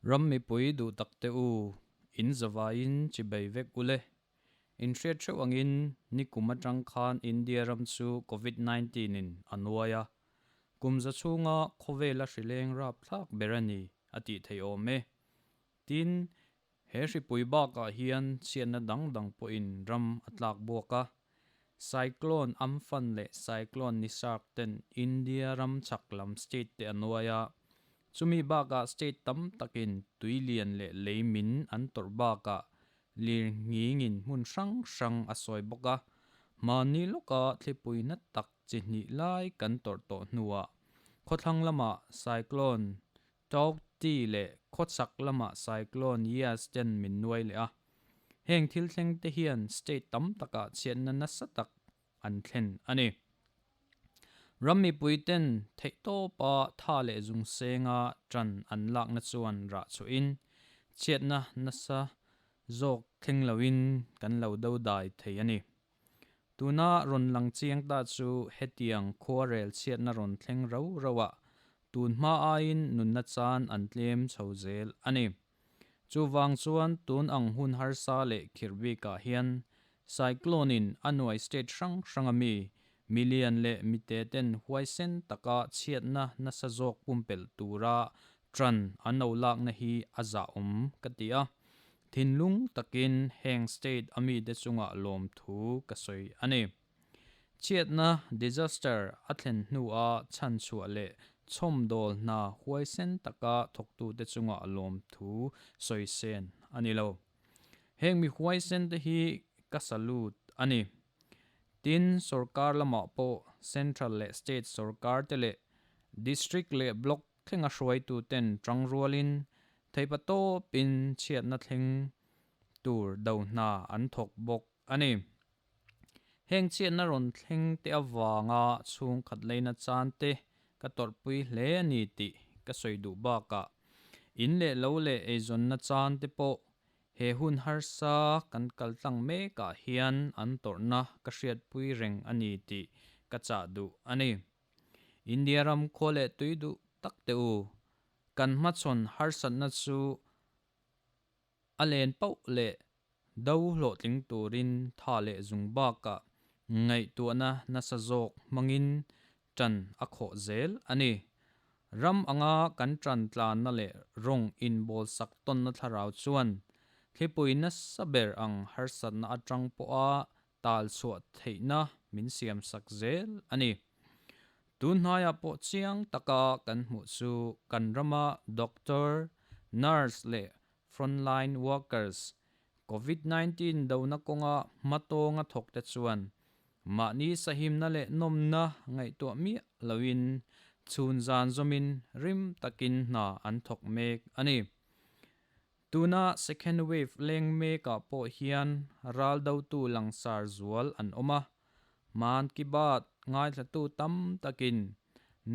Ram mipui duh tak te u, in zavaiin chibei vek ule. In hriat theuh angin nikum atang khan India ram chu Covid 19 in a nuai a, kum za chhunga khawvela hrileng rapthlak ber a ni a tih theih awm e. Tin, he hripui bakah hian chhiatna dang dang pawhin ram a tlak buak a. Cyclone Amphan leh Cyclone Nisarg ten India ram chhak lam state te a nuai a. Chumi bakah state tam takin tui lian leh lei min an tawrh bakah lir nghingin hmun hrang hrang a sawi bawk a. Mahni lawka thlipui na tak chi hnih lai kan tawrh tawh hnuah khawthlang lamah Cyclone Taukti leh khawchhak lamah Cyclone Yaas ten min nuai leh a. Heng thil thleng te hian state tam takah chhiatna nasa tak an thlen a ni. Ram mipui ten theihtawpa tha leh zung senga tan an lakna chuan rah chhuahin chhiatna nasa zawk thleng loin kan lo do dai thei a ni. Tuna rawn lang chiang ta chu hetiang khuarel chhiatna rawn thleng rau rauah tun hma aiin nunna chan an tlem chho zel a ni. Chuvang chuan tun ang hun harsa leh khirh bikah hian Cyclone-in a nuai state hrang hranga mi, milian leh mite ten huaisen taka chhiatna nasa zawk pumpelh tura ṭan an lo lakna hi a zahawm ka ti a. Thinlung takin heng state a mite chungah lawmthu ka sawi a ni. Chhiatna, disaster, a thlen hnua chhanchhuah leh chhawmdawl hna huaisen taka thawktute chungah lawmthu sawi sen a ni lo. Heng mi huaisen te hi ka salute a ni. Tin, sorkar lamah pawh Central leh State sorkar te leh District leh Block thlenga hruaitu ten tangrualin theihpatawpin chhiatna thleng tur do hna an thawk bawk a ni. Heng chhiatna rawn thleng te avanga chhungkhat leina chan te ka tawrhpui hle a ni tih ka sawi duh bakah in leh lo leh eizawnna chan te pawh he hun harsa kan kal tlang mekah hian an tawrhna ka hriatpui reng a ni tih ka chah duh a ni. India ram khua leh tui duh tak te u, kan hmachhawn harsatna chu A len pauh leh do hlawhtling turin tha leh zung bakah ngaihtuahna nasa zawk hmangin ṭan a khawh zel a ni. Ram anga kan ṭan tlanna leh rawng inbawlsak tawnna thlarau chuan thlipui nasa ber ang harsatna aṭang pawha tal chhuah theihna min siamsak zel a ni. Tun hnaiah pawh chiang taka kan hmuh chu kan rama doctor, nurse leh frontline workers, Covid 19 dona kawnga hmatawnga thawkte chuan mahni sahimna leh nawmna ngaihtuah miah loin chhun zan zawmin rim takin hna an thawk mek a ni. Tuna second wave leng mekah pawh hian ral dotu langsar zual an awm a, Maan Ki Baat ngaithlatu tam takin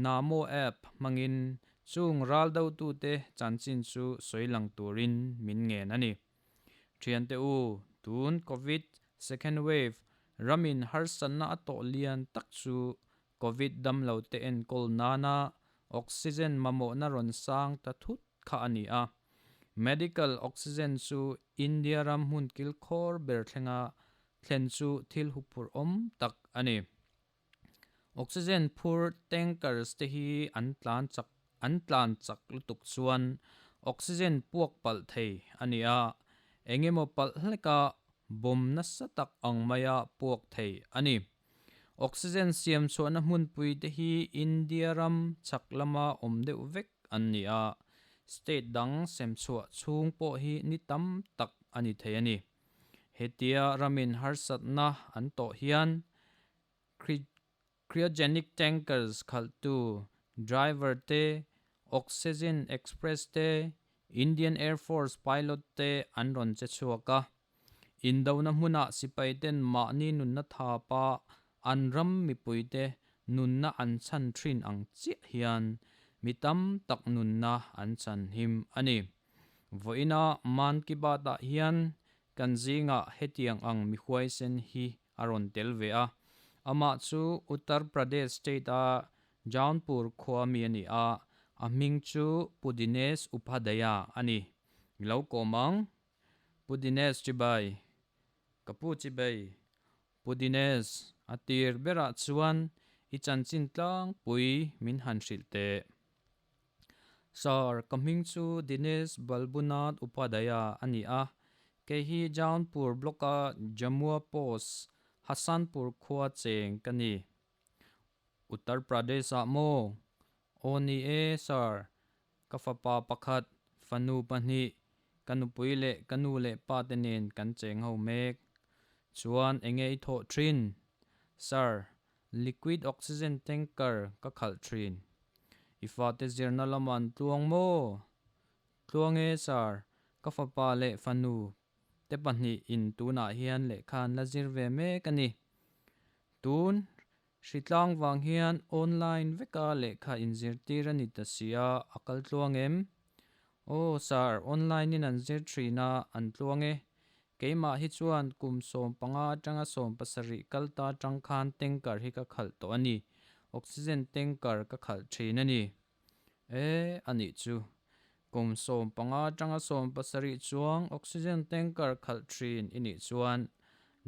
Namo app hmangin chung ral dotute chanchin chu sawi lang turin min ngen a ni. Thiante u, tun Covid second wave ramin harsatna a tawh lian tak chu Covid damlote enkawl nana oxygen mamawhna rawn sang ta thut kha a ni a. Medical oxygen chu India ram hmun kilkhawr ber thlenga thlen chu thil huphurh awm tak a ni. Oxygen phur tankers te hi an tlan chak an tlan chak lutuk chuan oxygen puak palh thei a ni a, engemaw palh hleka bawm nasa tak ang maia puak thei a ni. Oxygen siam chhuahna hmunpui te hi India ram chhak lama awm deuh vek an ni a, state dang sem chhuah chhung pawh hi ni tam tak a ni thei a ni. Hetia ramin harsatna an tawh hian cryogenic tankers khalhtu driver te, Oxygen Express te, Indian Air Force pilot te an rawn che chhuak a. Indona hmunah sipaiten mahni nunna thapa an ram mipuite nunna an chhan thin ang chiah hian mi tam tak nunna an chhan him a ni. Vawiina Man Ki Baat-ah hian kan zingah hetiang ang mi huaisen hi a rawn tel ve a. Amah chu Uttar Pradesh state-a Jaunpur khua mi a ni a. A hming chu Pu Dinesh Upadhyaya a ni. I lo kawm ang. Pu Dinesh chibai. Ka pu chibai. Pu Dinesh, a tir berah chuan i chanchin tlangpui min han hrilh teh. Sir, ka hming chu Dinesh Balbunath Upadhyaya a ni a. Kei hi Jaunpur Block-a Jamua Post, Hasanpur khua cheng ka ni. Uttar Pradesh-ah maw? Aw ni e, Sir. Ka fapa pakhat, fanu pahnih, ka nupui leh ka nu leh pa te nen kan cheng ho mek. Chuan enge i thawh thin? Sir, liquid oxygen tanker ka khalh thin. I fate zirna lamah an tluang maw? Tluang e, Sir. Ka fapa leh fanu te pahnih in tunah hian lehkha an la zir ve mek a ni. Tun hritlang vang hian online veka lehkha inzirtir a ni ta sia, a kal tluang em? Aw sir, online in an zir thin a, an tluang e. Keimah hi chuan kum 15 atanga 17 kal ta atang khan tanker hi ka khalh tawh a ni. Oxygen tanker ka khalh thin a ni. E, a nih chu. Kum 15 atanga 17 chuang oxygen tanker khalh thin i nih chuan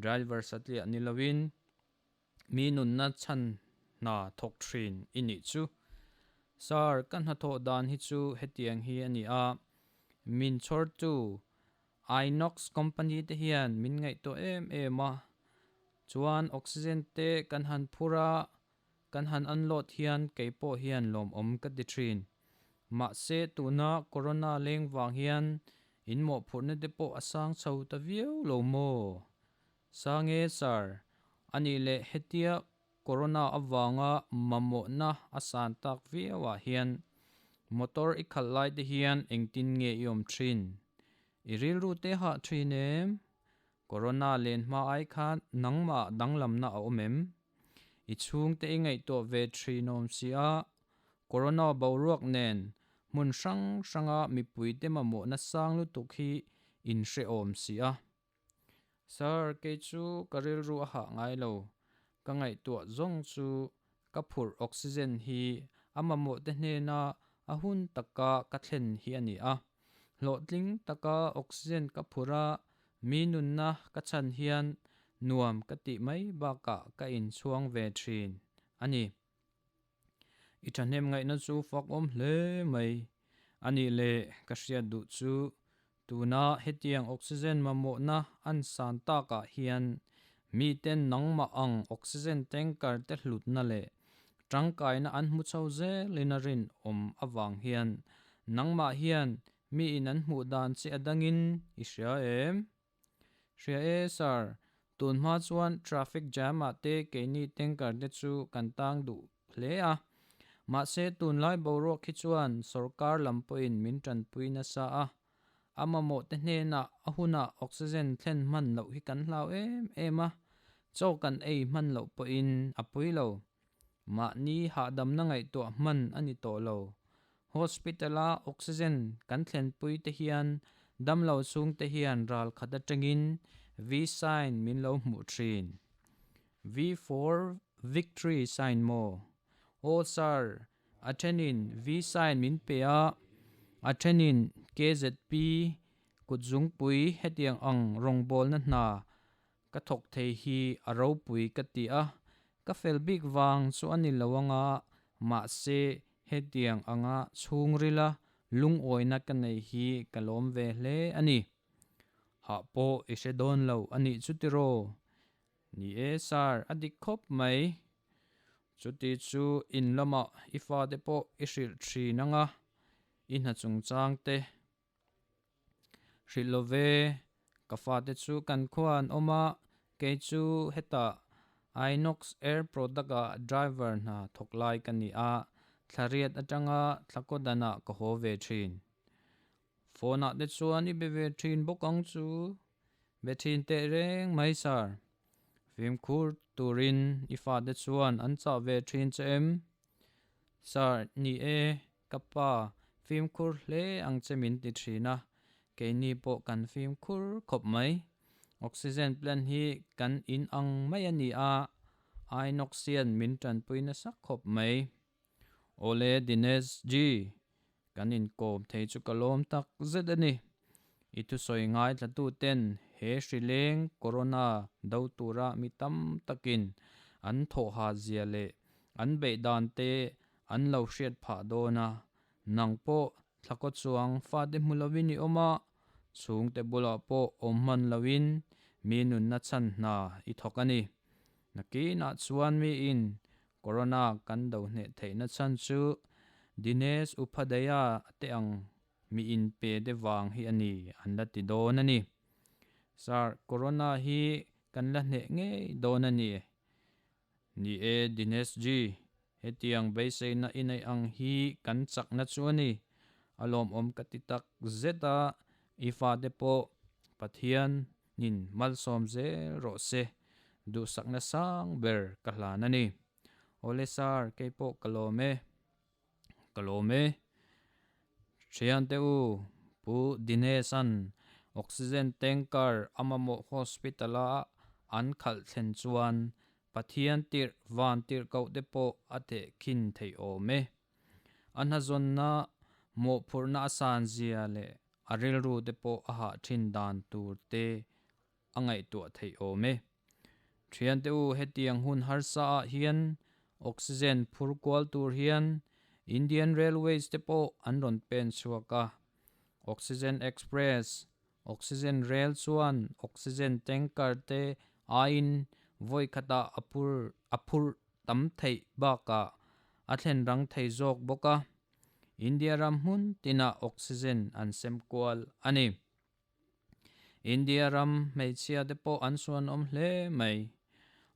driver satliah ni loin mi nunna chhan hna thawk thin i nih chu. Sir, ka hnathawh dan hi chu hetiang hi a ni a, min chhawrtu Inox company te hian min ngaihtuah em em a, chuan oxygen te kan han phur a, Kan han unload hian kei pawh hian lawmawm ka ti thin. Mahse tuna corona leng vang hian in mawhphurhna te pawh a sang chho ta viau lo maw? Sang e sir, anih leh hetia corona avanga mamawhna a san tak viau ah hian motor i khalh lai te hian engtin nge i awm thin? I rilru te hah thin em? Corona len hma ai khan nangmah danglamna a awm em? I chhungte i ngaihtuah ve thin awm si a, Corona boruak nen hmun hrang hranga mipuite mamawhna sang lutuk hi in hrehawm si a. Sir, kei chu ka rilru a hah ngai lo. Ka ngaihtuah zawng chu ka phurh oxygen hi a mamawhte hnena a hun taka ka thlen hi a ni a. Hlawhtling taka oxygen ka phurh a, mi nunna ka chhan hian nuam ka tih mai bakah ka inchhuang ve thin a ni. I thahnem ngaihna chu fak awm hle mai. A nih leh ka hriat duh chu tuna hetiang oxygen mamawhna an san takah hian miten nangmah ang oxygen tanker te hlutna leh Tangkaina an hmu chho zelin a rinawm avang hian nangmah hian mi in an hmuh dan che a dangin i hria em? Hria e sir, tun hma chuan traffic jam ah te keini tanker te chu kan tang duh hle a, mahse tunlai boruak hi chuan sorkar lam pawhin min tanpui nasa a, a mamawh te hnenah a hunah oxygen thlen hman loh hi kan hlau em em a, chaw kan ei hman loh pawhin a pui lo. Mahni hahdamna ngaihtuah hman a ni tawh lo. Hospital-a oxygen kan thlenpui te hian damlo chhungte hian ral khat atangin V-sign min lo hmuh thin. V for victory sign maw? Aw sir, A thenin V-sign min pe a, a thenin KZP kutzungpui hetiang ang rawngbawlna hna ka thawk thei hi a ropui ka ti a, ka fel bik vang chu a ni lo anga, mahse hetiang anga chhungrila lungawina ka nei hi ka lawm ve hle a ni. Hah pawh i hre dawn lo a nih chu tiraw? Ni e sir, a dik khawp mai. Chuti chu in lamah i fate pawh i hrilh thin anga, i hna chungchang te hrilh lo ve. Ka fate chu kan khua an awm a, kei chu hetah Inox Air Product ah driver hna thawk lai ka ni a, thla riat atanga thla kaw danah ka haw ve thin. Phone ah te chuan i be ve thin bawk ang chu. Be thin teh reng mai sir. Fimkhur turin i fate chuan an chah ve thin che em? Sir, ni e, ka pa, fimkhur hle ang che min ti thin a, keini pawh kan fimkhur khawp mai. Oxygen plant hi kan in ang mai a ni a, Inox hian min tanpui nasa khawp mai. Awle Dinesh ji. Kan inkawm thei chu ka lawm tak zet a ni. I thusawi ngaithla ten he hrileng corona do tura mi tam takin an thawh ha zia leh an beih dan te an lo hriat phah dawn a. Nang pawh thlakaw chuang fate hmu lovin i awm a, chhungte bulah pawh awm hman lovin mi nunna chhan hna i thawk a ni. Nakinah chuan miin Corona kan do hneh theihna chhan chu Dinesh Upadhyaya te ang mi inpe te vang hi a ni an la ti dawn a ni. Sir, Corona hi kan la hneh ngei dawn a ni. Ni e Dinesh ji, hetiang beiseina i neih ang hi kan chakna chu a ni. A lawmawm ka ti tak zet a, i fate pawh Pathian nin malsawm zel rawh se, duhsakna sang ber ka hlan a ni. Awle sir, kei pawh ka lawm e. Ka lawm e. Thiante u, Pu Dinesh-a'n oxygen tanker a mamawh hospital-a an khalh thlen chuan Pathian tirh van tirh koh te pawh a tehkhin theih awm e. A hnazawnna mawhphurhna a san zia leh a rilru te pawh a hah thin dan tur te a ngaihtuah theih awm e. Thiante u, hetiang hun harsa ah hian oxygen phur kual tur hian Indian Railways te pawh an rawn pen chhuak a. Oxygen Express, Oxygen Rail chuan oxygen tanker te aiin vawi khatah a phur a phurh tam theih bakah a thlen rang thei zawk bawk a. India ram hmun tinah oxygen an sem kual a ni. India ram hmeichhia te pawh an suanawm hle mai.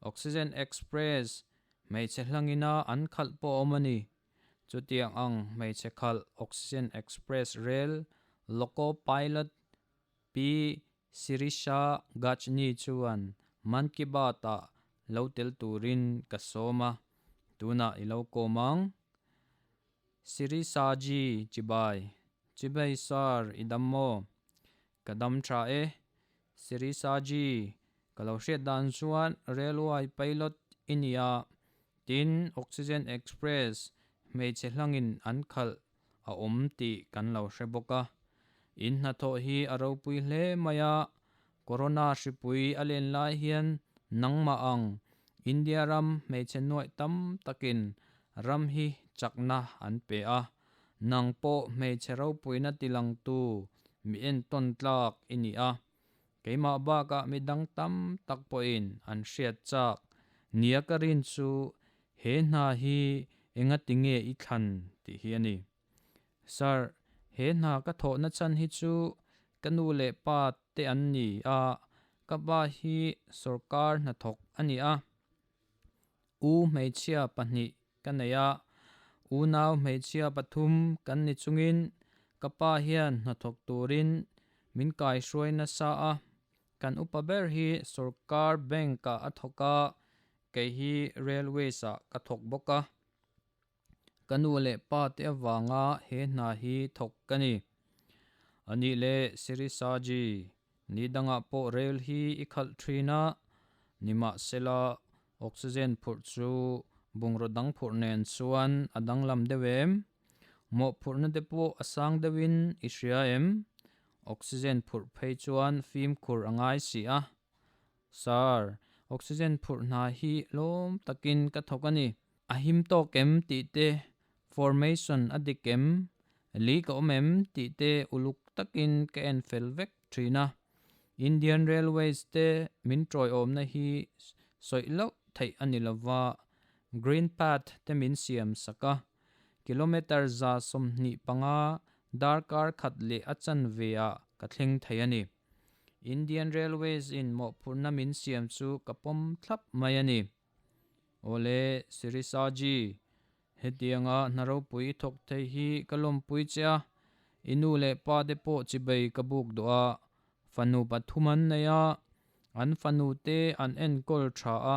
Oxygen Express hmeichhe hlangina an khalh pawh a awm a ni. Chutiang ang hmeichhe khalh Oxygen Express rel Loco Pilot Pi Sirisha Gajni chuan Mann Ki Baat-ah lo tel turin ka sawm a, tunah i lo kawm ang. Sirisha ji chibai, Chibai sir, i dam maw? Ka dam tha e. Sirisha ji, ka lo hriat dan chuan railway pilot i nia, tin Oxygen Express hmeichhe hlangin an khalh a awm tih kan lo hre bawk a. In hnathawh hi a ropui hle mai a, Corona hripui a len lai hian nangmah ang India ram hmeichhe nuaih tam takin ram hi chakna an pe a, nang pawh hmeichhe ropuina tilangtu mi entawn tlak i ni a, keimah bakah mi dang tam tak pawhin an hriat chak nia ka rin chu he hna hi engati nge i thlan tih hi a ni. Sir, he hna ka thawhna chhan hi chu ka nu leh pa te an ni a, ka pa hi sawrkar hnathawk a ni a. U hmeichhia pahnih ka nei a, unau hmeichhia pathum kan ni chungin ka pa hian hnathawk turin min kaihruai nasa a, kan upa ber hi sawrkar bank ah a thawk a, kei hi railways ah ka thawk bawk a. Ka nu leh pa te avanga he hna hi thawk ka ni. A nih leh Sirisaji, ni dangah pawh rel hi i khalh thin a, nimahsela oxygen phurh chu bungraw dang phurh nen chuan a danglam deuh em? Mawhphurhna te pawh a sang deuhin i hria em? Oxygen phurh phei chuan fimkhur a ngai si a. Sir, oxygen phurh hna hi lawm takin ka thawk a ni. A him tawk em tih te, formation a dik em, leak a awm em tih te uluk takin ka en fel vek thin a. Indian Railways te min tawiawmna hi sawih loh theih a ni lova, Green Path te min siam sak a. Kilometre 125 darkar khat leh a chanve ah ka thleng thei a ni. Indian Railways in mawhphurhna min siam chu ka pawm thlap mai a ni. Awle, Sirisaji, hetianga hna ropui i thawk thei hi ka lawmpui che a, i nu leh pa te pawh chibei ka buk duh a, fanu pathum an nei a, an fanu te an enkawl tha a,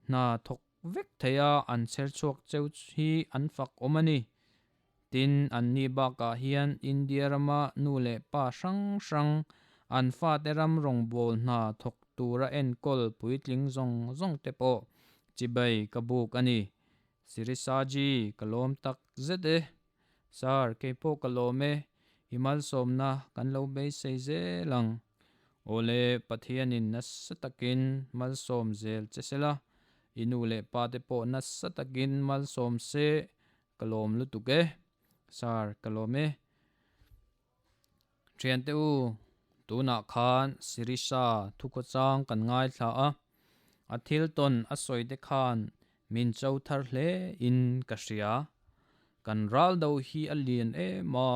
hna thawk vek thei a an chher chhuak cheu hi an fak awm a ni. Tin, anni bakah hian India rama nu leh pa hrang hrang an fate ram rawngbâwl hna thawk tura enkawl puitling zawng zawng te pawh chibai ka buk a ni. Sirisaji, ka lawm tak zet e. Sir, keipawh ka lawm e, i malsawmna kan lo beisei zel ang. Awle, Pathianin nasa takin malsawm zel che sela, i nu leh pa te pawh nasa takin malsawm se, ka lawm lutuk e. Sir, ka lawm e. Thiante u, tunah khan Sirisha thukhawchang kan ngaithla a, a thil tawn a sawi te khan min cho thar hle in ka hria. Kan ral do hi a lian em a,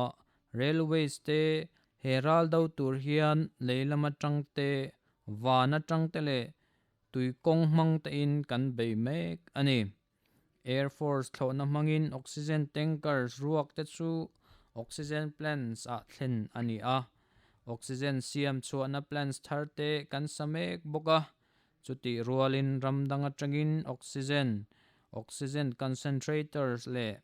railways te he ral do tur hian lei lam atang te, van atang te leh tui kawng hmang te in kan bei mek a ni. Air Force thlawhna hmangin oxygen tankers ruak te chu oxygen plants ah thlen a ni a, oxygen siam chhuahna plants thar te kan sa mek bawk a, chutih rualin ram dang atangin oxygen, oxygen concentrators leh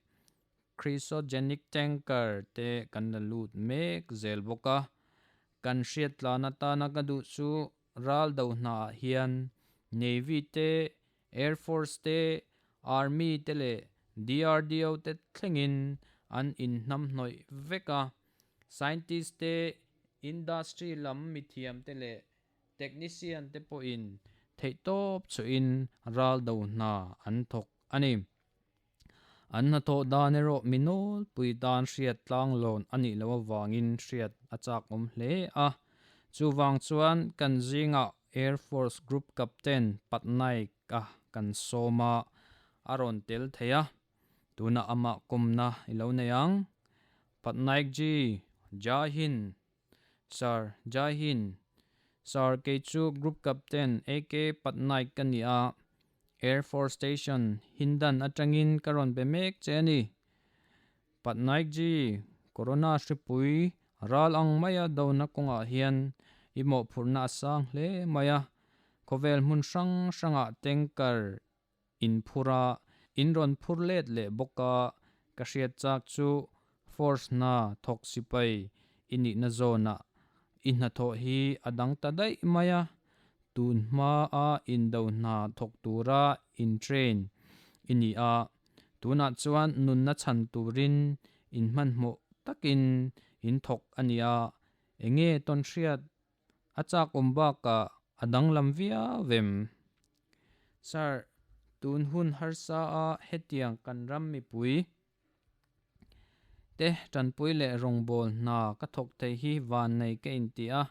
cryogenic tanker te kan la lut mek zel bawk a. Kan hriat tlan atana ka duh chu ral do hnaah hian Navy te Air Force te, Army te leh DRDO te thlengin an inhnamhnawih vek a. Scientist te, industry lam mithiam te leh technician te pawhin theihtawp chhuahin ral do hna an thawk a ni. An hnathawh dan erawh mi nawlpui tan hriat tlanglawn a nih loh avangin hriat a chak awm hle a. Chuvang chuan kan zingah Air Force Group Captain Patnaik-a kan sawm a, a rawn tel thei a. Tunah amah kawmna i lo nei ang. Patnaik ji, Jai Hind! Sir, Jai Hind. Sir, kei chu Group Captain AK Patnaik ka ni a, Air Force Station, Hindan atangin ka rawn be mek che a ni. Patnaik ji, Corona hripui ral ang maia dona kawngah hian i mawhphurhna a sang hle mai a, khawvel hmun hrang hrangah tanker In phur a, in rawn phur let leh bawk a, ka hriat chak chu force hna thawk sipai i nihna zawnah i hnathawh hi a dang ta daih mai a, tun hma a indo hna thawk tura in train i ni a, tunah chuan nunna chhan turin in hmanhmawh takin in thawk a nia, enge tawn hriat A chak awm bakah a danglam viau em? Sir, tun hun harsa a hetiang kan ram mipui te tanpui leh rawngbâwl hna ka thawk thei hi vannei ka inti a.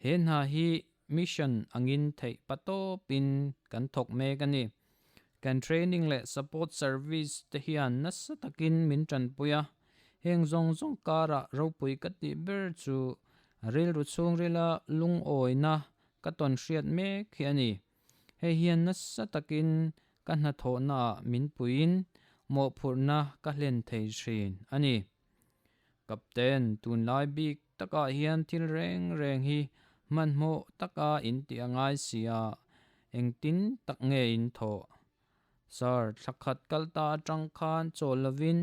He hna hi mission angin theih patawpin kan thawk mek a ni. Kan training leh support service te hian nasa takin min tanpui a, heng zawng zawng karah ropui ka tih ber chu rilru chhungrila lungawina ka tawn hriat mek hi a ni. Hei hian nasa takin ka hnathawhnaah min puiin mawhphurhna ka hlen thei thin a ni. Captain, tunlai bik takah hian thil reng reng hi hmanhmawh taka in tih a ngai si a, engtin tak nge in thawh? Sir, thla khat kal ta atang khan chawl lovin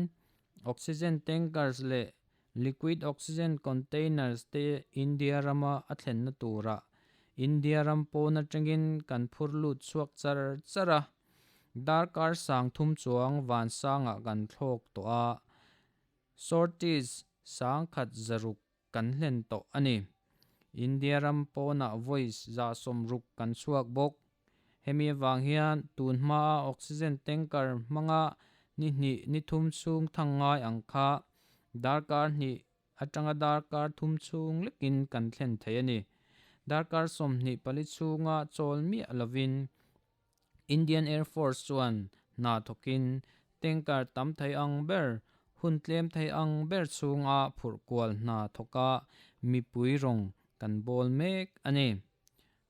oxygen tankers leh liquid oxygen containers te India rama a thlenna turah India ram pawn atangin kan phur lut chhuak char char a, darkar 3000 chuang vansangah kan thlawk tawh a. Sorties 1600 kan hlen tawh a ni. India ram pawnah voice 160 kan chhuak bawk. Hemi avang hian tun hmaa oxygen tanker hmanga ni hnih ni thum chhung thang ngai ang kha darkar hnih atanga darkar thum chhung lekin kan thlen thei a ni. Darkar 24 chhunga chawl miah lovin Indian Air Force chuan hna thawkin tanker tam thei ang ber, hun tlem thei ang ber chhunga phurh kual hna thawka mipui rawng kan bawl mek a ni.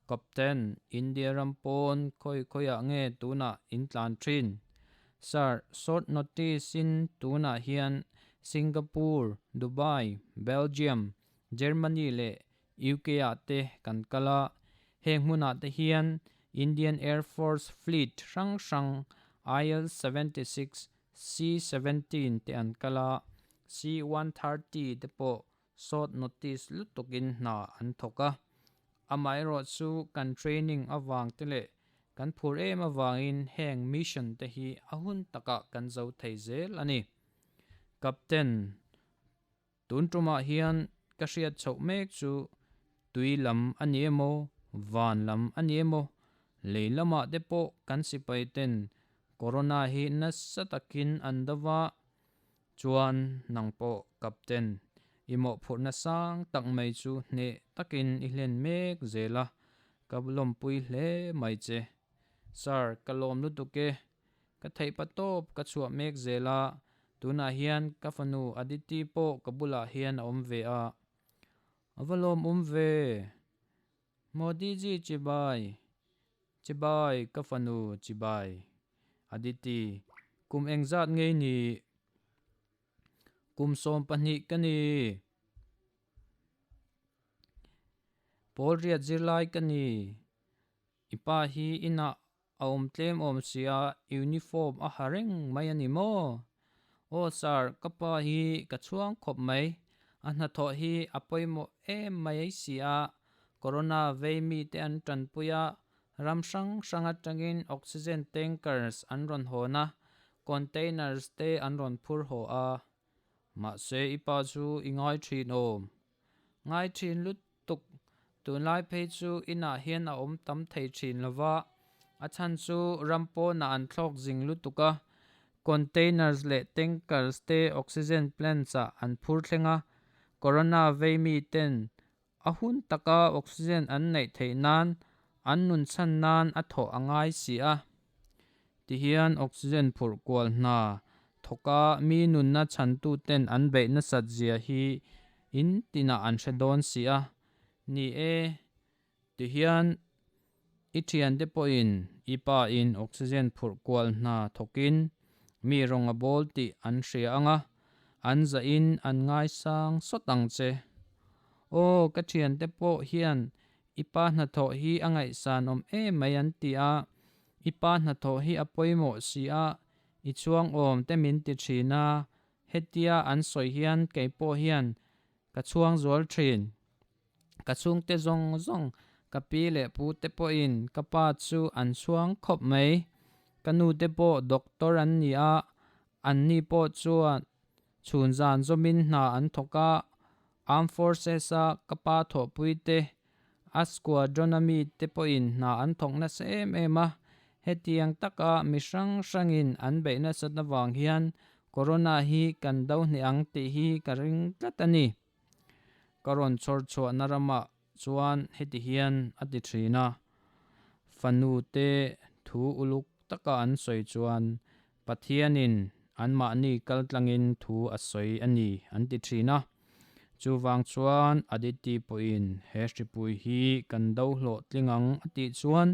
Captain, India ram pawn khawi khawiah nge tunah in tlan thin? Sir, short notice in tunah hian Singapore, Dubai, Belgium, Germany leh UK ah te kan kal a, heng hmunah te hian Indian Air Force fleet hrang hrang IL-76, C-17 te an kal a, C-130 te pawh short notice lutukin hna an thawk a. Amaherawh chu kan training avang te leh kan phur em avangin heng mission te hi a hun takah kan zo thei zel a ni. Captain, tun tumah hian ka hriat chhoh mek chu tui lam a ni emaw, van lam a ni emaw, lei lamah te pawh kan sipai ten Corona hi nasa takin an do va, chuan nang pawh Captain, i mawhphurhna sang tak mai chu hneh takin i hlen mek zel a, ka lawmpui hle mai che. Sir, ka lawm lutuk e. Ka theih pa tawp ka chhuah mek zel a, tunah hian ka fanu Aditi pawh ka bulah hian a awm ve a. A va lawm awm ve. Modi ji chibai, chibai ka fanu chibai. Aditi, kum engzat ngei ni? Kum 12 ka ni. Pawl riat zirlai ka ni. I pa hi inah a awm tlem awm sia uniform a ha reng mai a ni maw? Aw sir, ka pa hi ka chhuang khawp mai. A hnathawh hi a pawimawh em mai si a, corona vei mite an tanpui a, ram hrang hrang atangin oxygen tankers an rawn hawn a, containers te an rawn phur haw a. Mahse i pa chu i ngai thin awm. Ngai thin lutuk. Tunlai phei chu inah hian a awm tam thei thin lo va, a chhan chu ram pawnah an thlawk zing lutuk a, containers leh tankers te oxygen plants ah an phur thleng a, corona vei mi ten a hun taka oxygen an neih theih nan an nun chhan nan a thawh a ngai si a. Tihian oxygen phurh kual hna thawka mi nunna chhantuten an beih nasat zia hi in tinah an hre dawn si a. Ni e, tihian i thiante pawhin i pa in oxygen phurh kual hna thawkin mi rawng a bawl tih an hria ang a, an zahin an ngaisang sawt ang che. Aw, ka thiante pawh hian i pa hnathawh hi a ngaihsan awm em mai an ti a, I pa hnathawh hi a pawimawh si a, i chhuang awm te min ti thin a, hetia an sawi hian kei pawh hian ka chhuang zual thin. Ka chhungte zawng zawng, ka pi leh pu te pawhin ka pa chu an chhuang khawp mai. Ka nu te pawh doctor an ni a, an ni pawh chuan chhun zan zawmin hna an thawk a, Armed Forces a ka pa thawhpui te A squadron a mite pawhin hna an thawk nasa em em a, hetiang taka mi hrang hrangin an beih nasat avang hian Corona hi kan do hneh ang tih hi ka ring tlat a ni. Ka rawn chhawr chhuahna ramah chuan heti hian a ti thin a, Fanu te thu uluk taka an sawi chuan Pathianin anmahni kaltlangin thu a sawi a ni an ti thin a. Chuvang chuan Aditi pawhin he hripui hi kan do hlawh tling ang a tih chuan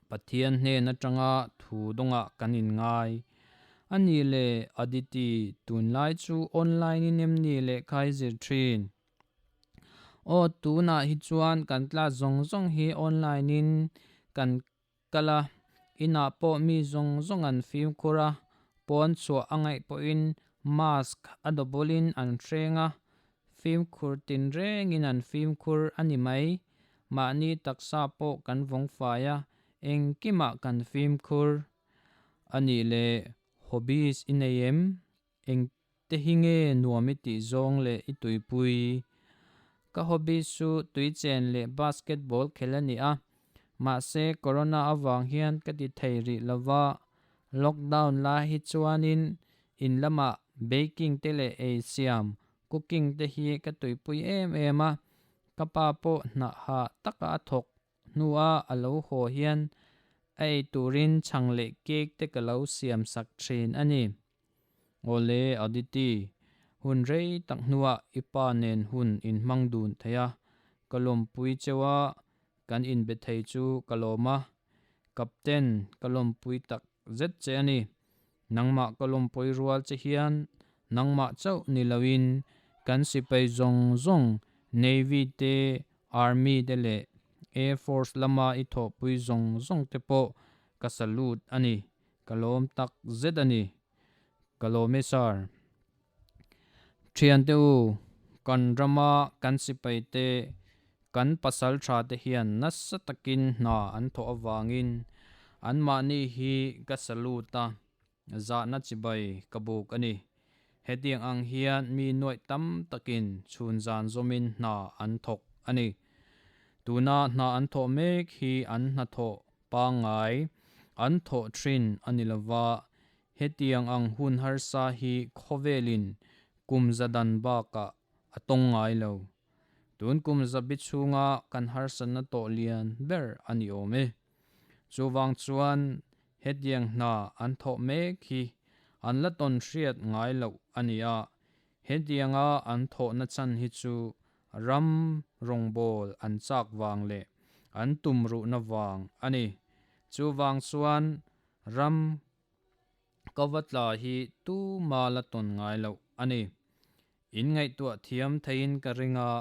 Pathian hnen atanga thu dawngah kan inngai. A nih le Aditi, tunlai chu online in em ni lehkha i zir thin? Aw, tunah hi chuan kan class zawng zawng hi online in kan Kal a, inah pawh mi zawng zawng an fimkhur a, pawn chhuah a ngaih pawhin mask a dawbawlin an hreng a, fimkhur tinrengin an fimkhur a ni mai. Mahni taksa pawh kan vawng fai a, engkimah kan fimkhur. A nih leh hobbies i nei em? Engte hi nge nuam i tih zawng leh i tuipui? Ka hobby chu tuichen leh basketball khel a ni a, mahse corona avang hian ka ti thei rih lo va, lockdown lai hi chuanin in lamah baking te leh ei siam, cooking, te hi ka tuipui em em a, ka pa pawh hnah hah taka a thawk Hnua a lo haw hian a ei turin chhang leh cake te ka lo siam sak thin a ni. Awle Aditi, hun rei tak hnuah i pa nen hun in hmang dun thei a, ka lawmpui cheu a, kan inbe thei chu ka lawm a. Captain, ka lawmpui tak zet che a ni. Nangmah ka lawmpui rual che hian nangmah chauh ni loin kan sipai zawng zawng Navy te, Army te leh Air Force lama i thawhpui zawng zawng te pawh ka salute a ni. Ka lawm tak zet a ni. Ka lawm e Sir. Thiante u, kan rama kan sipai te, kan pasal tha te hian nasa takin hna an thawh avangin anmahni hi ka salute a, zahna chibai ka buk a ni. Hetiang ang hian mi nuaih tam takin chhun zan zawmin hna an thawk a ni. Tuna hna an thawh mek hi an hnathawh pangngai an thawh thin a ni lova, hetiang ang hun harsa hi khawvelin kum za dan bakah a tawng ngai lo. Tun kum zabi chhunga kan harsatna tawh lian ber a ni awm e. Chuvang chuan hetiang hna an thawh mek hi an la tawn hriat ngai loh a ni a, hetianga an thawhna chan hi chu ram rawngbâwl an châk vang leh an tumruhna vang a ni. Chuvang chuan ram kova tla hi tuma la tawn ngai loh a ni. In ngaihtuah thiam theiin ka ring a,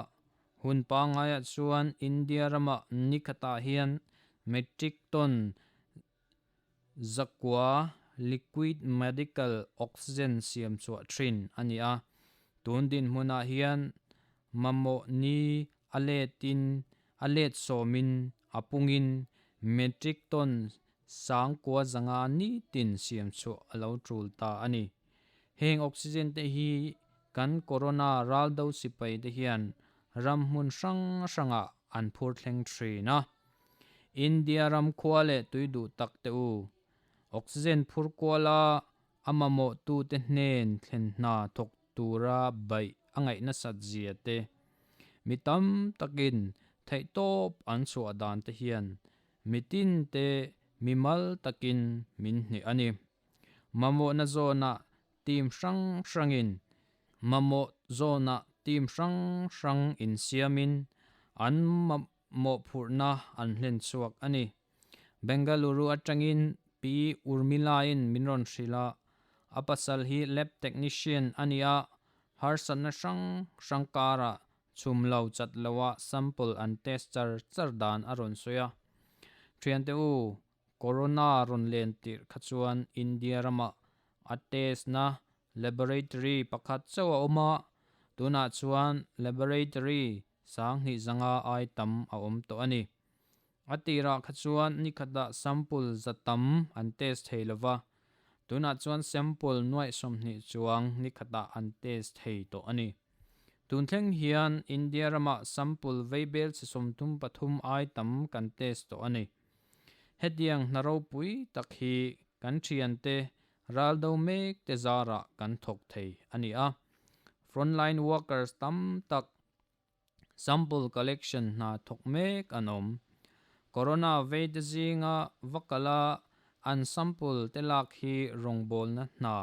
hun pangaiah chuan India ramah nikhatah hian metric ton zakua liquid medical oxygen siam chhuah thin a ni a. Tun dinhmunah hian mamawh ni a letin a let sawmin a pungin metric ton 9000 nitin siam chhuah a lo tul ta a ni. Heng oxygen te hi kan corona raldo sipai te hian ram hmun hrang hrangah an phur thleng thin a. India ram khua leh tui duh tak te u, oxygen phur kuala a mamawh tu te hnen thlen hna thawk tura baih a ngaih nasat zia te, mi tam takin theihtawp an chhuah dan te hian mitin te mimal takin min hneh a ni. Mamawhna zawnah team hrang hrangin mamawh zawnah team hrang hrang insiamin an mawhphurhna an hlen chhuak a ni. Bengaluru atangin Pi Urmila-in min rawn hrilh a, a pasal hi lab technician a ni a, harsatna hrang hrang karah chhum lo chat loa sample an test char char dan a rawn sawi a. Thiante u, Corona rawn len tirh kha chuan India ramah a test na laboratory pakhat chauh a awm a, tunah chuan laboratory 2500 ai tam a awm tawh a ni. A tirah kha chuan nikhatah sample za tam an test thei lova, tunah chuan sample nuaih 20 chuang nikhatah an test thei tawh a ni. Tun thleng hian India ramah sample veibel chi 33 ai tam kan test tawh a ni. Hetiang hna ropui tak hi kan thiante raldo mek te zarah kan thawk thei a ni a. Frontline workers tam tak sample collection hna thawk mek an awm. Corona vei te zinga vakala an sample te lak hi rawngbawlna hna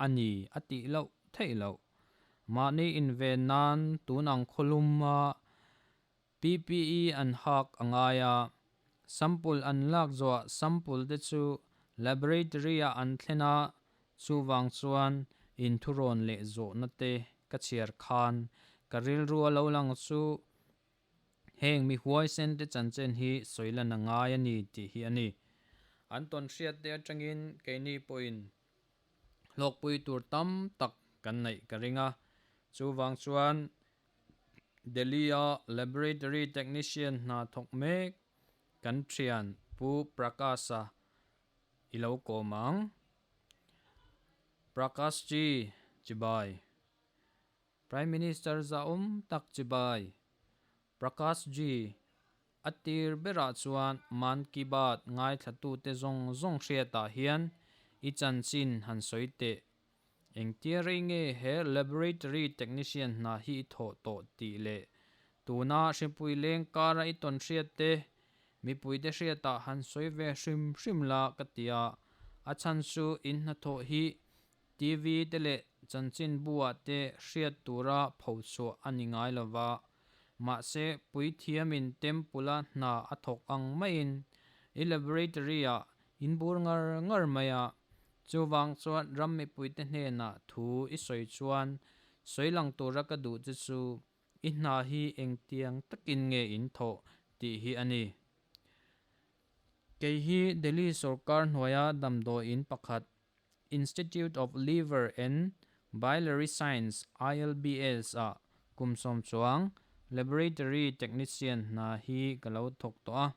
a ni a tih loh theih loh. Mahni inven nan tunang khawluma PPE an hak a ngai a, sample an lak zawhah sample te chu laboratory-ah an thlen a, chuvang chuan inthurawn leh zawhna te ka chhiar khan ka rilru a lo lang chu heng mi huaisen te chanchin hi sawi lan a ngai a ni tih hi a ni. An tawn hriat te atangin keini pawhin hlawkpui tur tam tak kan neih ka ring a, chuvang chuan Delhi-a Laboratory Technician hna thawk mek kan thian Pu Prakash-a i lo kawm ang. Prakash Ji, Chibai. Prime Minister zahawm tak Chibai. Prakash Ji, a tir berah chuan Mann Ki Baat ngaithlatute zawng zawng hriatah hian i chanchin han sawi teh. Engtia rei nge he laboratory technician hna hi i thawh tawh tih leh tuna hripui leng kara i tawn hriat te, mipuite hriatah han sawi ve hrim hrim la ka ti a, a chhan chu in hnathawh hi TV te leh chanchin buah te hriat tura phochhuah a ni ngai lova, mahse puithiamin temple-a hna a thawk ang maiin i laboratory-ah in bur ngar ngar mai a, chuvang chuan ram mipuite hnenah thu i sawi chuan sawi lang tura ka duh che chu i hna hi engtiang takin nge in thawh tih hi a ni. Kei hi Delhi sorkar hnuaia damdawiin pakhat Institute of Liver and Biliary Science, ILBS, ah kum sawm chuang Laboratory Technician hna hi ka lo thawk tawh a.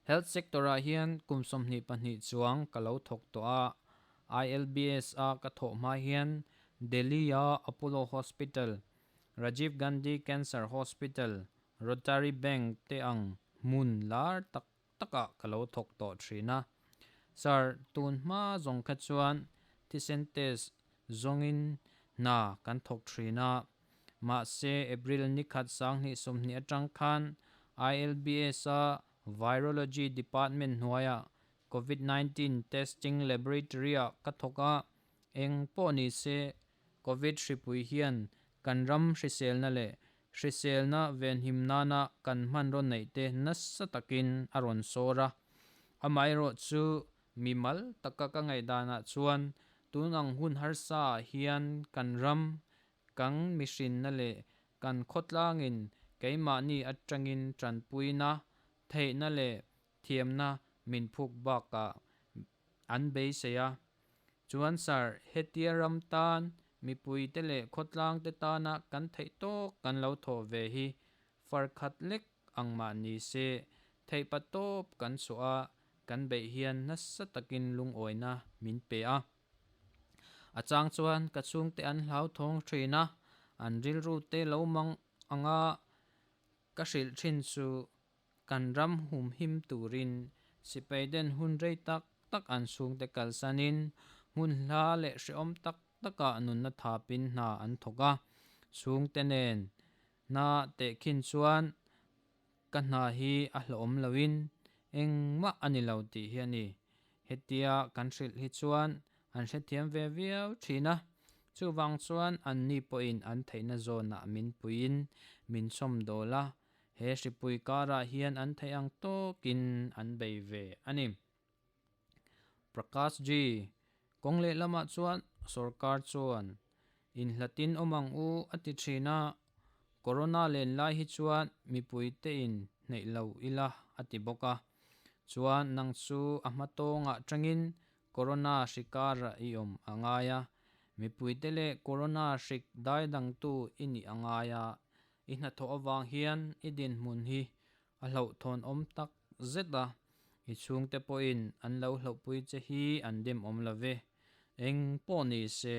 Health sector ah hian kum 22 chuang ka lo thawk tawh a. ILBS a ka thawh hma hian Delhi-a Apollo Hospital, Rajiv Gandhi Cancer Hospital, Rotary Bank te ang hmun lar tak takah ka lo thawk tawh thin a. Sir, tun hma zawng kha chuan thisen test zawngin hna kan thawk thin a. Mahse, April ni khat 2020 atang khan ILBS-a Virology Department hnuaiah Covid 19 Testing Laboratory-ah ka thawk a, eng pawh ni se Covid hripui hian kan ram hriselna leh hriselna venhim nana kan hmanraw neih te nasa takin a rawn sawr a. Amaherawh chu mimal taka ka ngaihdanah chuan tun ang hun harsa ah hian kan ram, kan mihrinna leh kan khawtlangin keimahni atangin tanpuina, theihna leh thiamna min phuk bakah an beisei a. Chuan Sir, hetia ram tan, mipuite leh khawtlangte tana kan theih tawk kan lo thawh ve hi far khat lek ang mah ni se, theihpa tawp kan chhuah a, kan beih hian nasa takin lungawina min pe a. A chang chuan ka chhungte an hlauthawng thin a, an rilru te lo mang anga ka hrilh thin chu Kan ram humhim turin sipai den hun rei tak tak an chhungte kalsanin hmun hla leh hrehawm tak takah nunna thapin hna an thawk a. Chhungte nen hna tehkhin chuan ka hna hi a hlawhawm loin engmah a ni lo tih hi a ni. Hetia kan hrilh hi chuan an hrethiam ve viau thin a, chuvang chuan anni pawhin an theihna zawnah min puiin min chhawmdawl a, He hripui karah hian an theih ang tawkin an bei ve a ni. Prakash Ji, Kawng lehlamah chuan sorkar chuan inhlatin awm ang u a ti thin a, Corona len lai hi chuan mipuite in hneih lo ila a ti bawk a. Chuan nang chu a hma tawngah tangin Corona hri karah i awm a ngai a, mipuite leh Corona hrik daidangtu i nih a ngai a, I hnathawh avang hian i dinhmun hi a hlauhthawn awm tak zet a, i chhungte pawhin an lo hlauhpui che hi an dim awm lo ve. Eng pawh ni se,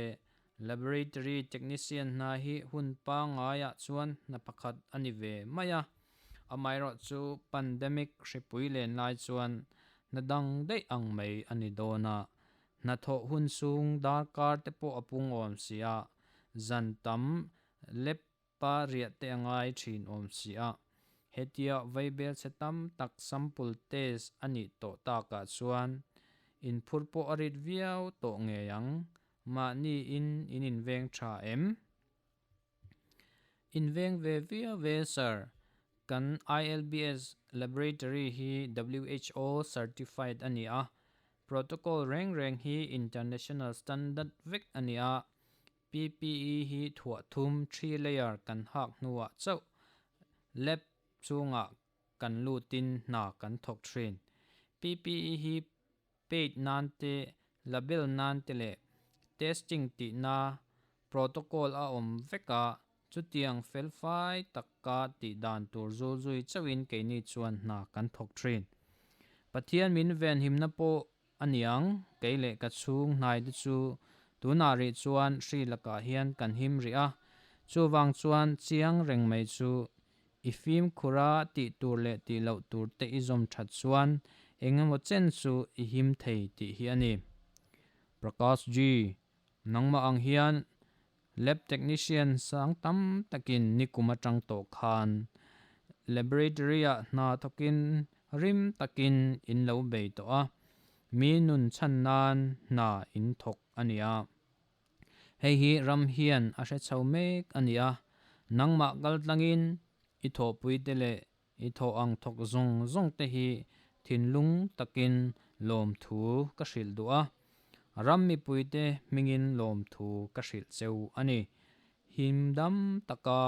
laboratory technician hna hi hun pangaiah chuan hna pakhat a ni ve mai a, amaherawhchu pandemic hripui len lai chuan hna dang daih ang mai a ni dawn a, hnathawh hun chhung darkar te pawh a pung awm si a, zan tam lep Pa riah te a ngai thin awm si a, hetia vaibel chhe tam tak sample test a nih tawh takah chuan inphur pawh a rit viau tawh ngei ang, mahni in in inveng tha em? Inveng ve viau ve Sir, kan ILBS Laboratory hi WHO certified a ni a, protocol reng reng hi international standard vek a ni a, PPE hi thuah thum, three layer, kan hak hnuah chauh lab chungah kan lutin hna kan thawk thin. PPE hi paid nan te, label nan te leh testing tihna protocol a awm vek a, chutiang felfai taka tih dan tur zul zui chauhin keini chuan hna kan thawk thin. Pathian min venhimna pawh A niang, kei leh ka chhung hnai te chu tunah rih chuan hri lakah hian kan him rih a, chuvang chuan chiang reng mai chu i fimkhur a tih tur leh tih loh tur te i zawm that chuan eng emaw chen chu i him thei tih hi a ni. Prakash Ji, nangmah ang hian lab technician sang tam takin nikum atang tawh khan laboratory-ah hna thawkin rim takin in lo bei tawh a, mi nun chhan nan hna in thawk a ni a. Hei hi ram hian a hre chho mek a ni a, nangmah kal tlangin i thawhpuite leh I thawh ang thawk zawng zawng te hi thinlung takin lawmthu ka hrilh duh a, ram mipuite hmingin lawmthu ka hrilh cheu a ni. Him dam taka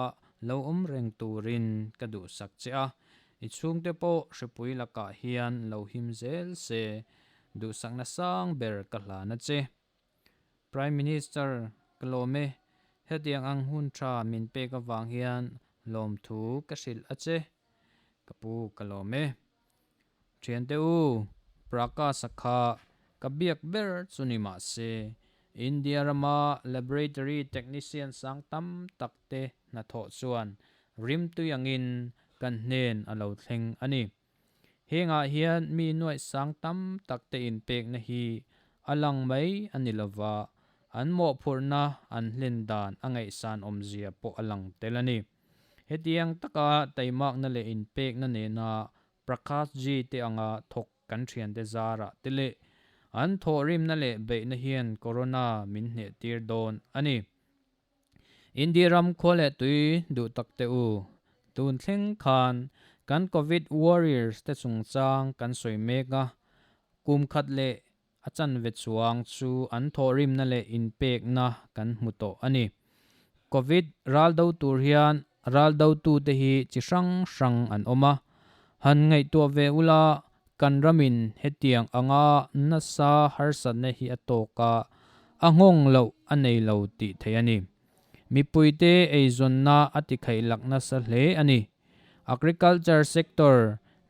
lo awm reng turin ka duhsak che a, i chhungte pawh hripui lakah hian lo him zel se, duhsakna sang ber ka hlan a che. Prime Minister ka lawm e, hetiang ang hun tha min pek avang hian lawmthu ka hrilh a che, ka pu ka lawm e. Thiante u, Prakash-a kha ka biak ber chu ni mah se, India rama laboratory technician sang tam tak te hnathawh chuan rimtui angin kan hnen a lo thleng a ni. Hengah hian mi nuaih sang tam tak te inpekna hi a lang mai a ni lova, an mawhphurhna an hlen dan a ngaihsan awmzia pawh a lang tel a ni. Hetiang taka taimakna leh inpekna nena Prakash Ji te anga thawk kan thiante zarah te leh an thawhrimna leh beihna hian Corona min hnehtir dawn a ni. India ram khua leh tui duh tak te u, tun thleng khan kan Covid warriors te chungchang kan sawi mek a, kum khat leh a chanve chuang chu an thawhrimna leh inpekna kan hmu tawh a ni. Covid ral do tur hian ral dotute hi chi hrang hrang an awm a, han ngaihtuah ve ula kan ramin hetiang anga nasa harsatna hi a tawk a, a nghawng loh a nei lo tih theih a ni. Mipuite eizawnna a tikhaih lak nasa hle a ni. Agriculture sector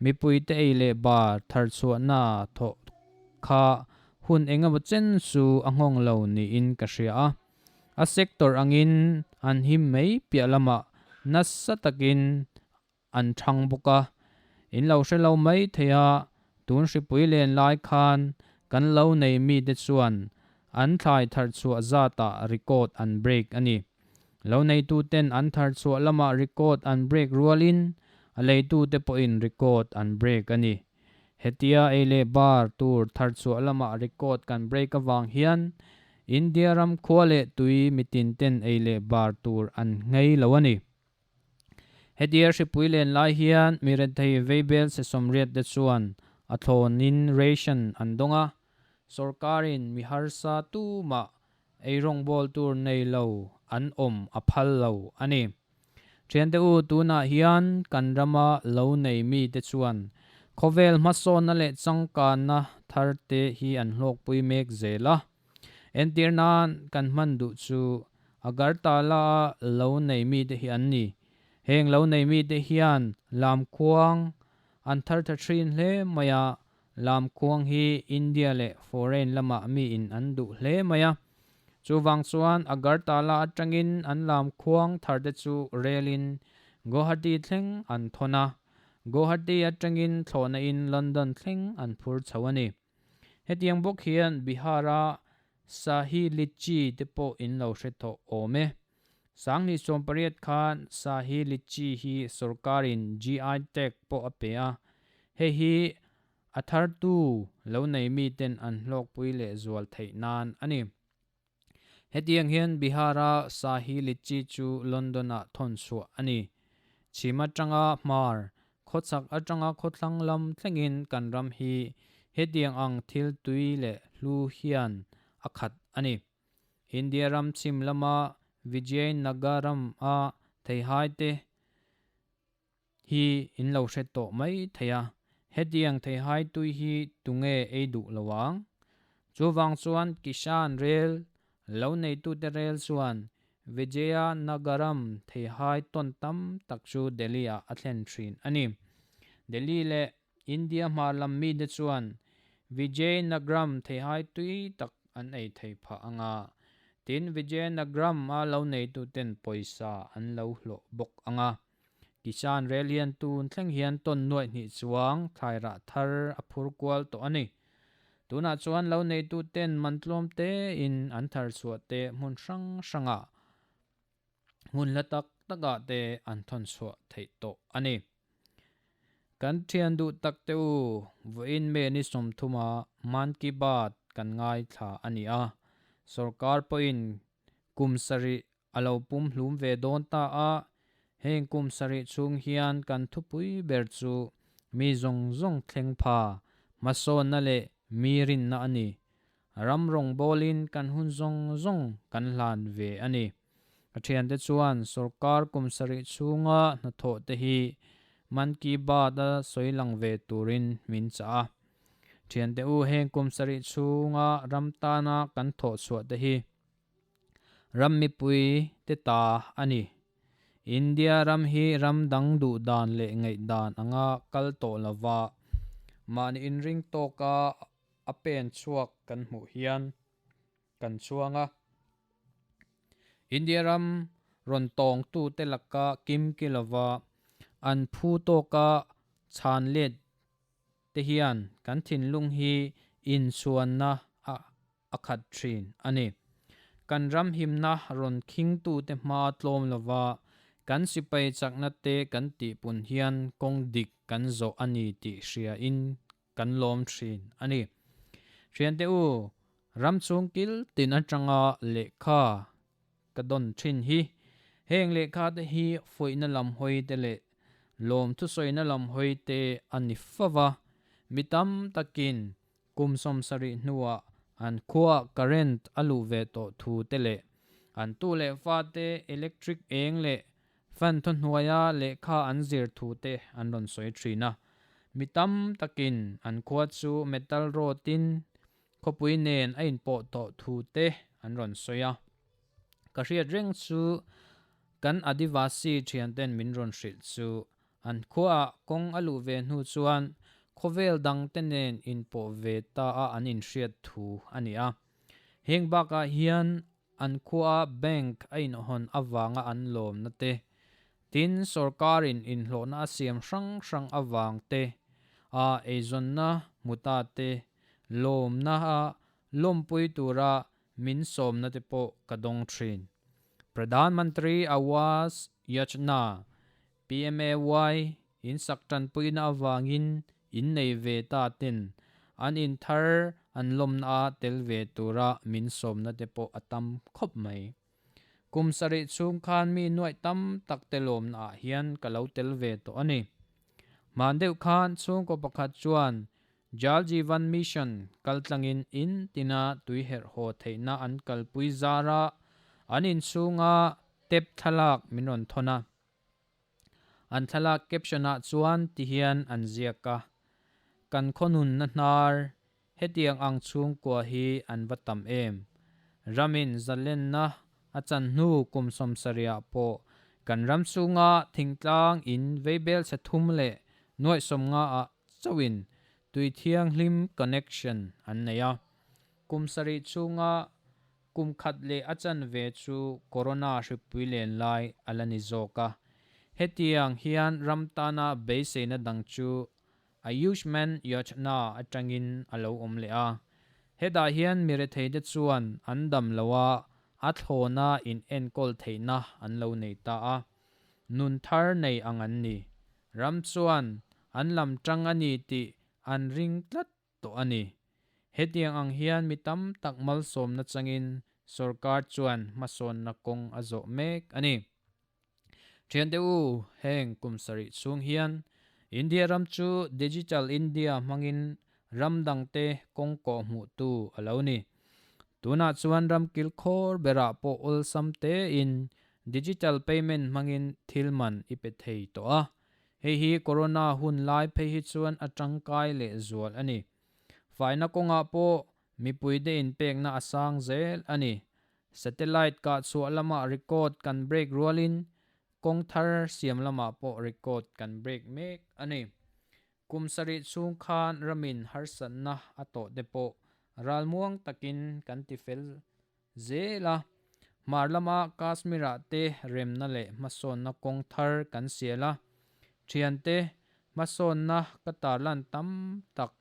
mipuite ei leh bar tharchhuahna thawh kha hun engemaw chen chu a nghawng lo niin ka hria a. A sector angin an him mai piah lamah nasa takin an thang bawk a. In lo hre lo mai thei a, tun hripui len lai khan kan lo nei mite chuan an thlai tharchhuah zatah record an break a ni. Lo neituten an tharchhuah lamah record an break rualin a leitute pawhin record an break a ni. Hetia ei leh bar tur tharchhuah lamah record kan break avang hian India ram khua leh tui mitinten ei leh bar tur an nghei lo a ni. Hetia hripui len lai hian mi rethei veibel se sawmriat te chuan a thlawnin ration an dawng a, sorkarin mi harsa tumah ei rawngbâwl tur nei lo an awm a phal lo a ni. Thiante u, tunah hian kan rama lo nei mite chuan khawvel hmasawnna leh changkanna thar te hi an hlawkpui mek zel a. Entir nan kan hman duh chu Agartala a lo nei mite hi an ni. Heng lo nei mite hian lamkhuang an thar tha thin hle mai a, Lamkhuang hi India leh foreign lamah miin an duh hle mai a. Chuvang chuan Agartala atangin an lamkhuang tharte chu relin Guwahati thleng an thawn a. Guwahati atangin thlawhna in London thleng an phur chho a ni. Hetiang bawk hian Bihar-a Sahi Litchi te pawh in lo hre tawh awm e. Sanghnih 18 khan Sahi Litchi hi sorkarin GI tag pawh a pe a, hei hi a thartu lo nei miten an hlawkpui leh zual theih nan a ni. Hetiang hian Bihar-a Sahi Litchi chu London-ah thawn chhuah a ni. Chhim atanga hmar, khawchhak atanga khawthlang lam thlengin kan ram hi hetiang ang thil tui leh hlu hian a khat a ni. India ram chhim lama Vijayanagaram a theihai te hi in lo hre tawh mai thei a, hetiang theihai tui hi tunge ei duh lo ang? Chuvang chuan Kishan rel lo neitute rel chuan Vijayanagaram theihai tawn tam tak chu Delhi ah a thlen thin a ni. Delhi leh India hmar lam mite chuan Vijayanagaram theihai tui tak an ei thei phah ang a, tin Vijayanagaram a lo neituten pawisa an lo hlawh bawk ang a. Kisan rel hian tun thleng hian tawn nuaih hnih chuang thlairah thar a phur kual tawh a ni. Tunah chuan lo neituten man tlawm tein an thar chhuah te hmun hrang hrangah hmun hla tak takah te an thawn chhuah theih tawh a ni. Kan thian duh tak te u, vawiin May ni 30 a Mann Ki Baat kan ngaithla a ni a, sorkar pawhin kum sarih a lo pum hlum ve dawn ta a, heng kum sarih chhung hian kan thupui ber chu mi zawng zawng thleng pha, hmasawnna leh mi rinna a ni. Ram rawngbawlin kan hun zawng zawng kan hlan ve a ni. Ka thiante chuan sorkar kum sarih chhunga hnathawh te hi Mann Ki Baat a sawi lang ve turin min chah a. Thiante u heng kum sarih chhunga ram tana kan thawh chhuah te hi ram mipui te ta a ni. India ram hi ram dang duh dan leh ngaih dan anga kal tawh lova mahni inring tawka a pen chhuak kan hmuh hian. kan chhuang a. India ram rawn tawngtute laka kimki lova an phu tawka chhan let te hian kan thinlung hi inchhuanna a a khat thin a ni. Kan ram himna rawn khingtute hma tlawm lova kan sipai chakna te kan tihpun hian kawng dik kan zawh a ni tih hriain kan lawm thin a ni. Thiante u, ram chhung kil tin atanga lehkha ka dawn thin hi. Heng lehkha te hi fuihna lam hawi te leh lawm thusawina lam hawi te a ni fo va, mi tam takin kum 70 hnuah an khuaah current a luh ve tawh thu te leh an tu leh fa te electric eng leh fan thawhnuaia lehkha an zir thu te an rawn sawi thin a. Mi tam takin an khua chu metal road in Khawpui nen a inpawh tawh thu te an rawn sawi a. Ka hriat reng chu kan Adivasi thianten min rawn hrilh chu an khuaah kawng a luh ve hnu chuan khawvel dang te nen inpawh ve ta a an inhriat thu a ni a. Heng bakah hian an khuaa bank a inhawn avanga an lawmna te, tin sorkarin inhlawhna a siam hrang hrang avang te, a eizawnna hmu ta te lawmna a lawmpui tura min sawmna te pawh ka dawng thin. Pradhan Mantri Awas Yojana, PMAY, in sak tanpuina avangin in nei ve ta ten an in thar an lawmna a tel ve tura min sawmna te pawh a tam khawp mai. Kum sarih chhung khan mi nuaih tam tak te lawmna ah hian ka lo tel ve tawh a ni. Hman deuh khan chhungkaw pakhat chuan Jal Jeevan Mission kaltlangin in tina tui herh haw theihna an kalpui zar a, an inchhunga tap thlalak min rawn thawn a. An thlalak caption ah chuan ti hian an ziak a, Kan khawnunna hnar, hetiang ang chhungkua hi an va tam em? Ramin zalenna a chan hnu kum 70 ah pawh kan ram chhunga thingtlang in veibel chhe thum leh nuaih 50 ah chauhin tui thianghlim connection an nei a. Kum sarih chhunga Kum khat leh a chanve chu Corona hripui len lai a la ni zawk a. Hetiang hian ram tana beiseina dang chu Ayushman Yojana atangin a lo awm leh a. Hetah hian mi retheite chuan an dam lo a, a thlawna inenkawl theihna an lo nei ta a. Nun thar nei ang an ni. Ram chuan an lam tang a ni tih an ring tlat tawh a ni. Hetiang ang hian mi tam tak malsawmna changin sorkar chuan hmasawnna kawng a zawh mek a ni. Thiante u, heng kum sarih chhung hian India ram chu Digital India hmangin ram dangte kawng kawh hmuhtu a lo ni. Tunah chuan ram kilkhawr berah pawh awlsam tein digital payment hmangin thil man i pe thei tawh a. Hei hi Corona hun lai phei hi chuan a tangkai leh zual a ni. Faina kawngah pawh mipuite inpekna a sang zel a ni. Satellite kah chhuah lamah record kan break rualin kawng thar siam lamah pawh record kan break mek a ni. Kum sarih chhung khan ramin harsatna a tawh te pawh ralmuang takin kan tifel zel a, hmar lama Kashmir-ah te remna leh hmasawnna kawng thar kan sial a, thiante hmasawnna ka tarlan tam tak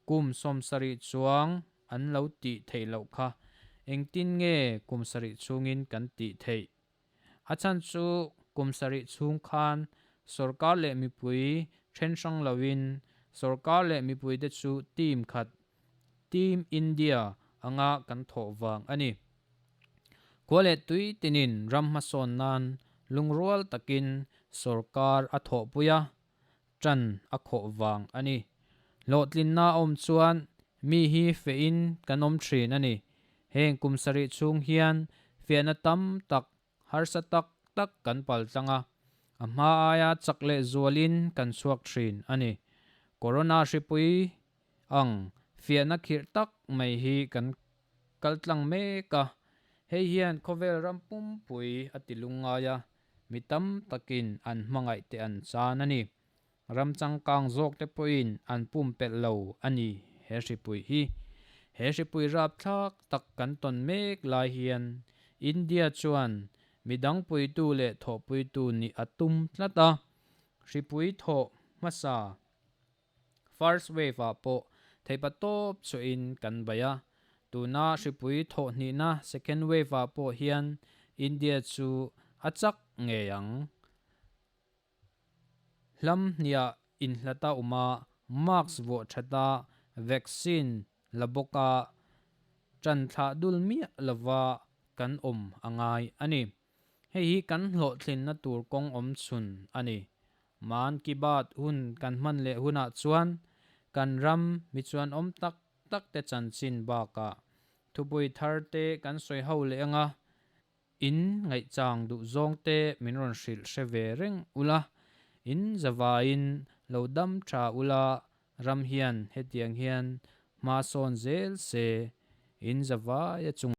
kum 70 chuang an lo tih theih loh kha engtin nge kum sarih chhungin kan tih theih? A chhan chu kum sarih chhung khan sorkar leh mipui then hrang loin sorkar leh mipuite chu team khat, Team India, anga kan thawh vang a ni. Khua leh tui tinin ram hmasawn nan lungrual takin sorkar a thawhpui a, tan a khawh vang a ni. Hlawhtlinna a awm chuan mi hi fehin kan awm thin a ni. Heng kum sarih chhung hian fiahna tam tak, harsa tak tak kan pal tlang a, a hma aia chak leh zualin kan chhuak thin a ni. Corona hripui ang fiahna khirh tak mai hi kan kal tlang mek a, hei hian khawvel ram pumpui a ti lungngai a, mi tam takin an hmangaih te an chan a ni. Ram changkang zawk te pawhin an pumpelh lo a ni he hripui hi. He hripui rapthlak tak kan tawn mek lai hian India chuan midang puitu leh thawhpuitu nih a tum tlat a, hripui thawh hmasa, first wave, ah pawh theihpatawp chhuahin kan bei a, tuna hripui thawh hnihna, second wave, ah pawh hian India chu a chak ngei ang. Hlam hniah inhlata awma mask vuah thata vaccine la bawka tan thlah dul miah lova kan awm a ngai a ni. Hei hi kan hlawhtlinna tur kawng awm chhun a ni. Maan Ki Baat hun kan hman leh hunah chuan kan ram mi chuan awm tak tak te chanchin bakah thupui thar te kan sawi ho leh anga In ngaihchang duh zawng te min rawn hrilh hre ve reng ula, in zavaiin lo dam tha ula, ram hian hetiang hian hma sawn zel se, in zavaia chungah.